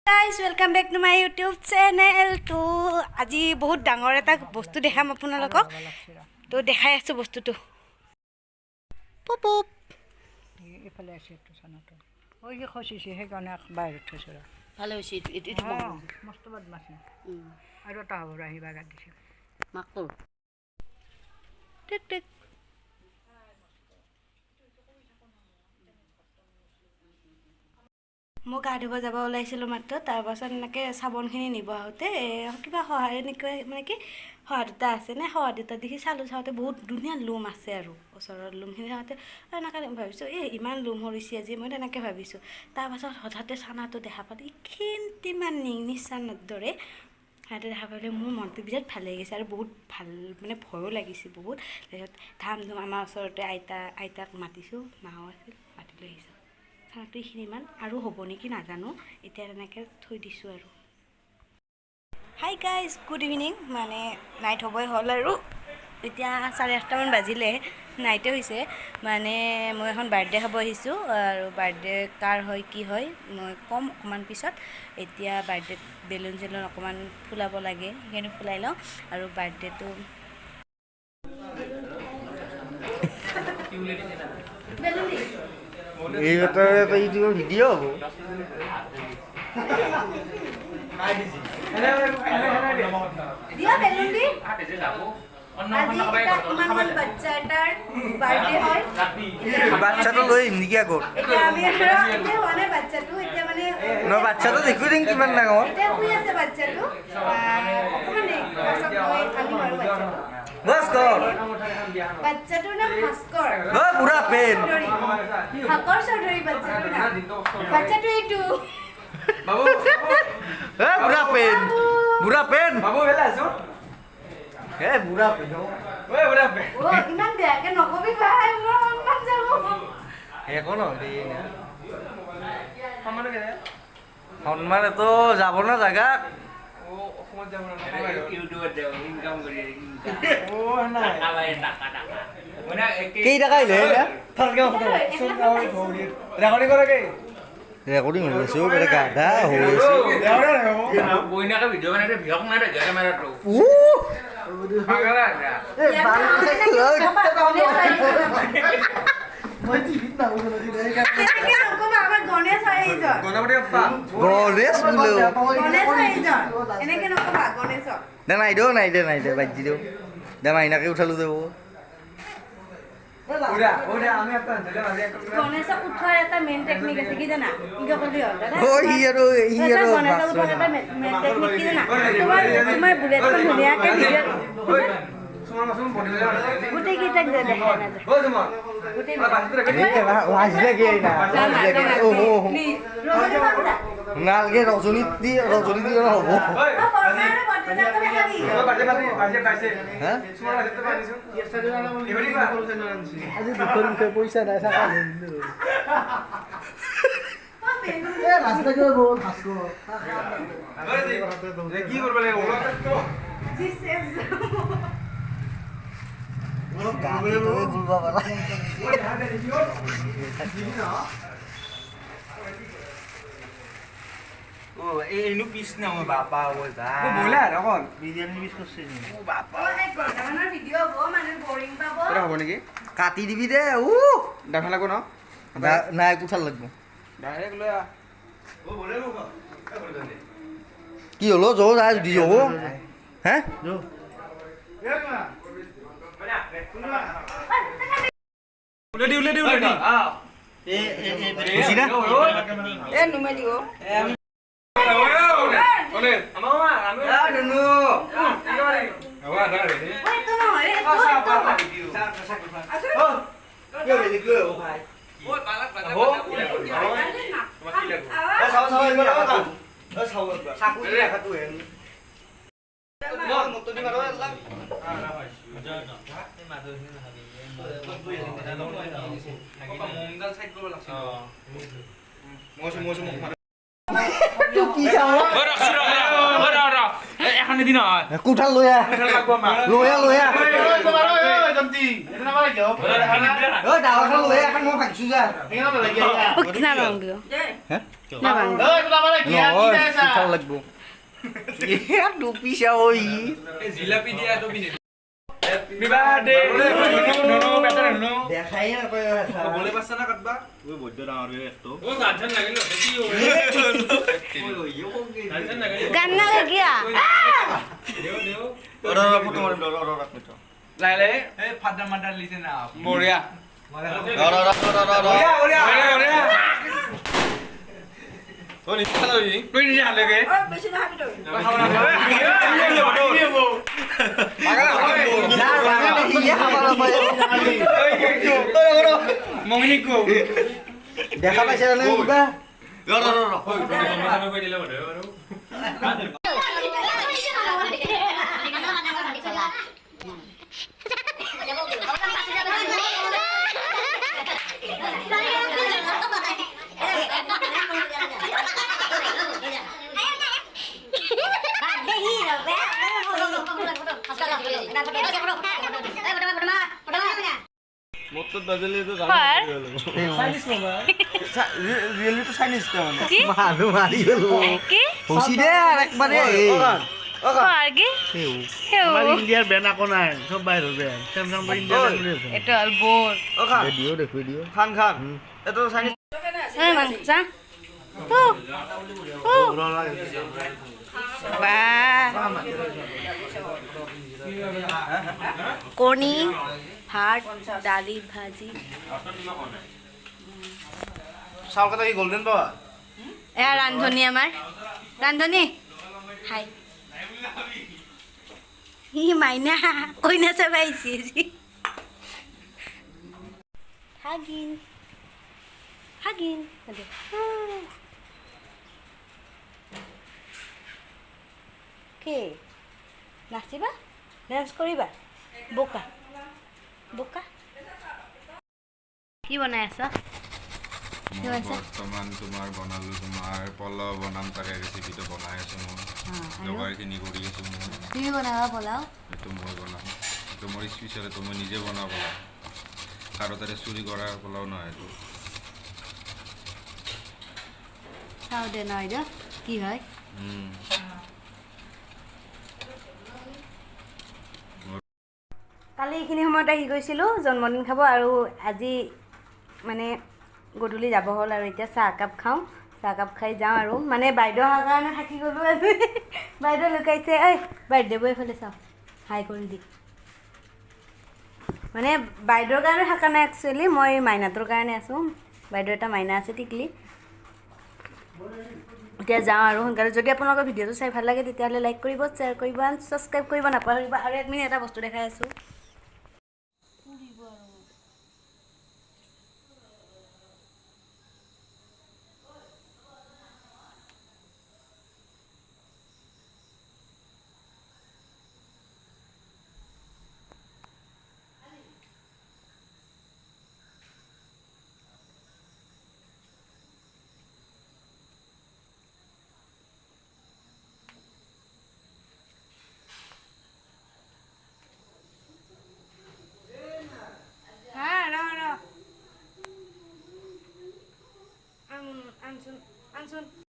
Guys, welcome back to my YouTube channel. তো আজি বহুত ডাঙৰ এটা বস্তু দেখাম আপোনালোকক। তো দেখাই আছোঁ বস্তুটো। পুপ পুপ। এইফালে আছে এইটো চানাটো। ঐ, সি খচিছে, সেইকাৰণে বাহিৰত থৈছোঁ ৰ। ভালে হৈছে এইটো এইটো এইটো। অঁ, মস্ত বদমাছ। আৰু এটা হ'ব ৰ, আহি বাগান দিছে। মাকৰ টিক টিক। মই গা ধুব যাব ওলাইছিলোঁ মাত্ৰ। তাৰপাছত এনেকৈ চাবোনখিনি নিব আহোঁতে কিবা সহায় এনেকৈ মানে কি শহা দুটা আছে নে, শহা দুটা দেখি চালোঁ। চাওঁতে বহুত ধুনীয়া লোম আছে আৰু ওচৰৰ লোমখিনি চাওঁতে এনেকৈ ভাবিছোঁ, এই ইমান লোম সৰিছে আজি, মই তেনেকৈ ভাবিছোঁ। তাৰপাছত হঠাতে চানাটো দেখা পালোঁ, এইখিনিমান নিংনি চানাৰ দৰে। চানাটো দেখা পালে মোৰ মনটো বিৰাট ভাল লাগি গৈছে আৰু বহুত ভাল মানে ভয়ো লাগিছে বহুত। তাৰপিছত ধাম ধুম আমাৰ ওচৰতে আইতাক মাতিছোঁ, মাও আছিল, মাতি লৈ আহিছোঁ। চানাটো এইখিনিমান আৰু হ'ব নেকি নাজানো, এতিয়া তেনেকৈ থৈ দিছোঁ আৰু। Hi guys, good evening. মানে নাইট হ'বই হ'ল আৰু, এতিয়া 8:30মান বাজিলে, নাইটে হৈছে। মানে মই এখন বাৰ্থডে খাব আহিছোঁ আৰু বাৰ্থডে কাৰ হয়, কি হয়, মই ক'ম অকণমান পিছত। এতিয়া বাৰ্থডেত বেলুন চেলুন অকণমান ফুলাব লাগে, সেইকাৰণে ফুলাই লওঁ আৰু বাৰ্থডেটো বেলুন দি। এই এটা এটা ইউটিউবৰ ভিডিঅ' হ'ব। দিয়া বেলুন দি। আজি এটা ইমানমান বাচ্চা এটাৰ বাৰ্থডে হয়। বাচ্ছাটো লৈ আহিম নেকি আগত? এতিয়া আমি আৰু এতিয়া হোৱা নাই বাচ্চাটো, এতিয়া মানে ন বাচ্ছাটো দেখুৱাই দিম কিমান ডাঙৰ। এতিয়া শুই আছে বাচ্চাটো। অকণমান দেৰি পাছত মই আনিম আৰু বাচ্চাটো। ভাস্কৰ। বাচ্চাটোৰ নাম ভাস্কৰ অ বুঢ়া পেন। চৌধুৰী, ভাস্কৰ চৌধুৰী বাচ্চাটোৰ নাম। বাচ্চাটো এইটো। এ বুঢ়া পেন, বুঢ়া পেন। বাবু ভেলা আছো। এ বুঢ়া পেন। ঐ বুঢ়া পেন। অ, ইমান বেয়াকে নকবি ভাই, মোৰ সন্মান যাব। একো নহয় দে না। সন্মানো কেনে? সন্মান এতো যাব না জাগাত। ও অসমত যাব না? ইউটিউবত যাব, ইনকাম কৰি ইনকাম। ও নাই। টাকা পায়, টাকা টাকা মানে কেই টাকা আহিলে না? ৰেকৰ্ডিং কৰে। ৰেকৰ্ডিং হৈ আছে। অ বেটা, গাধা হৈ আছে। বইনাকে ভিডিঅ' বনাইছে, ভিয়ক মাৰে কেমেৰাটো। উ পাগলা। তেনেকে নকবা, আমাৰ গণেশ হয় এইজন। গণপতি বাপ্পা। গণেশ বোলে। গণেশ হয় এইজন, এনেকে নকবা গণেশক। দে নাই দে, নাই দে, নাই দে, বাদ দি দেও দে। মাইনাকে উঠালো দেব। উৰা উৰা আমি একটা ধলে মাঝে একটা। গণেশক উঠোৱাৰ এটা মেইন টেকনিক আছে, কি জানা? কি ক'লি হ'ল দাদা? অ সি আৰু সি আৰু গণেশক উঠোৱাৰ এটা মেইন টেকনিক কি জানা? তোমাৰ বুলেটখন ধুনীয়াকে ভিডিঅ' গোটেইকেইটাক যে দেখাই নাযায়। গোটেই লাজ লাগে না, লাজ লাগে। অ ৰজনীগন্ধা। নালগে, ৰজনীত দি, ৰজনী দি হ'ব। অ, বৰমা আৰু বৰদেউতাকো দেখাবি। হা। আজি দুখৰ বিষয়ে পইচা নাই থাকা। অ, বেলুন। ৰাস্তা কিবা গ'ল ভাস্কৰ। কি কৰিব লাগিব? জিছেছ। গাড়ীটোৱে ঘূৰিব পাৰা। ও এইনো পিছ না বাপা ও। বলে আৰু অকণ বিৰিয়ানী মিছ কৰছে। অ, 1 ঘণ্টামানৰ ভিডিঅ' হ'ব, মানুহে বৰিং পাব। হ'ব নেকি? কাটি দিবি দে। উ ডাঙৰ লাগব ন? নাই, কোঠাল লাগব। ডাইৰেক্ট লৈ আহ। কি হলো? যো যা দি যাব হা। উলে দি, উলে দি, উলে দি। বুজি না। এ নুমালি অ। অ, এইটো নহয়, এইটো এইটো। কি চাওঁ? কোঠাল লৈ আহ, লৈ আহ, লৈ আহ। অ ডাঙৰখন লৈ আহ, এখন মই ভাগিছো যা। নাভাংগিও। হে? নাভাংগিও। নহয়। খাব লাগব। টুপি চাও ই জিলাপি দিয়া টুপি নে বিবাদে নুনু বেটা নুনু দেখাই নাপায়। বলে পারছ না কাটবা? ওই বৈদ্য ডাঙৰ হৈ একটো। ও গাজন লাগিল কি ও গাজন লাগিল গান না গিয়া। দেও দেও। ৰ ৰ, ফটো মাৰিম, ৰ ৰ ৰ, এক মিনিট। লাই লাই, এই ফাদাৰ মাদাৰ লিছে না। বঢ়িয়া। ৰ ৰ ৰ ৰ ৰ ৰ। বঢ়িয়া বঢ়িয়া বঢ়িয়া। ও নিছা লই তুই নিজে হালেগে বেছি নাখাবি তই। দেখা পাইছে নে কিবা? ৰ ৰ ৰ ৰ দিলে আৰু। মানুহ মাৰি গ'লো হচি দে একবাৰে। ইণ্ডিয়াৰ বেন আকৌ নাই, চব বাহিৰৰ বেন। চেমচাং ইণ্ডিয়াৰ বেন বুলি আছে। এইটো হ'ল বৰ। দিও, দেখুৱাই দিও। খান খান, এইটো চাইনিজ। মাংস কণী, ভাত, দালি, ভাজি। চাউল কি গল্ডেন পাৱা? এয়া ৰান্ধনী, আমাৰ ৰান্ধনী। হাই। ই মাইনা কইনা চাব আহিছে আজি। ভাগিন ভাগিন। কি নাচিবা? ডেন্স কৰিবা? বোকা বোকা। কি বনাই আছা? মই বৰ্তমান তোমাৰ বনালোঁ, তোমাৰ পোলাও বনাম, তাৰে ৰেচিপিটো বনাই আছোঁ মই, যোগাৰখিনি কৰি আছোঁ মই। তুমি বনাবা পোলাও? এইটো মই বনাম, এইটো মোৰ স্পেচিয়েল, এইটো মই নিজে বনাওঁ পোলাও। কাৰো তাৰে চুৰি কৰা পোলাও নহয় এইটো। চাওঁ দে নহয় দে কি হয়। কালি এইখিনি সময়ত আহি গৈছিলোঁ জন্মদিন খাব আৰু আজি মানে গধূলি যাব হ'ল আৰু। এতিয়া চাহ একাপ খাওঁ, চাহ একাপ খাই যাওঁ আৰু। মানে বাইদেউ অহাৰ কাৰণে থাকি গ'লোঁ আজি। বাইদেউ লুকাইছে। ঐ বাইদেউ, এইফালে চাওঁ, হাই কৰি দি। মানে বাইদেউৰ কাৰণে থকা নাই, একচুৱেলি মই মাইনাটোৰ কাৰণে আছোঁ। বাইদেউৰ এটা মাইনা আছে টিকলি। এতিয়া যাওঁ আৰু সোনকালে। যদি আপোনালোকৰ ভিডিঅ'টো চাই ভাল লাগে তেতিয়াহ'লে লাইক কৰিব, শ্বেয়াৰ কৰিব এণ্ড ছাবস্ক্ৰাইব কৰিব নাপাহৰিব। আৰু এক মিনিট, এটা বস্তু দেখাই আছোঁ। আনচোন আনচোন।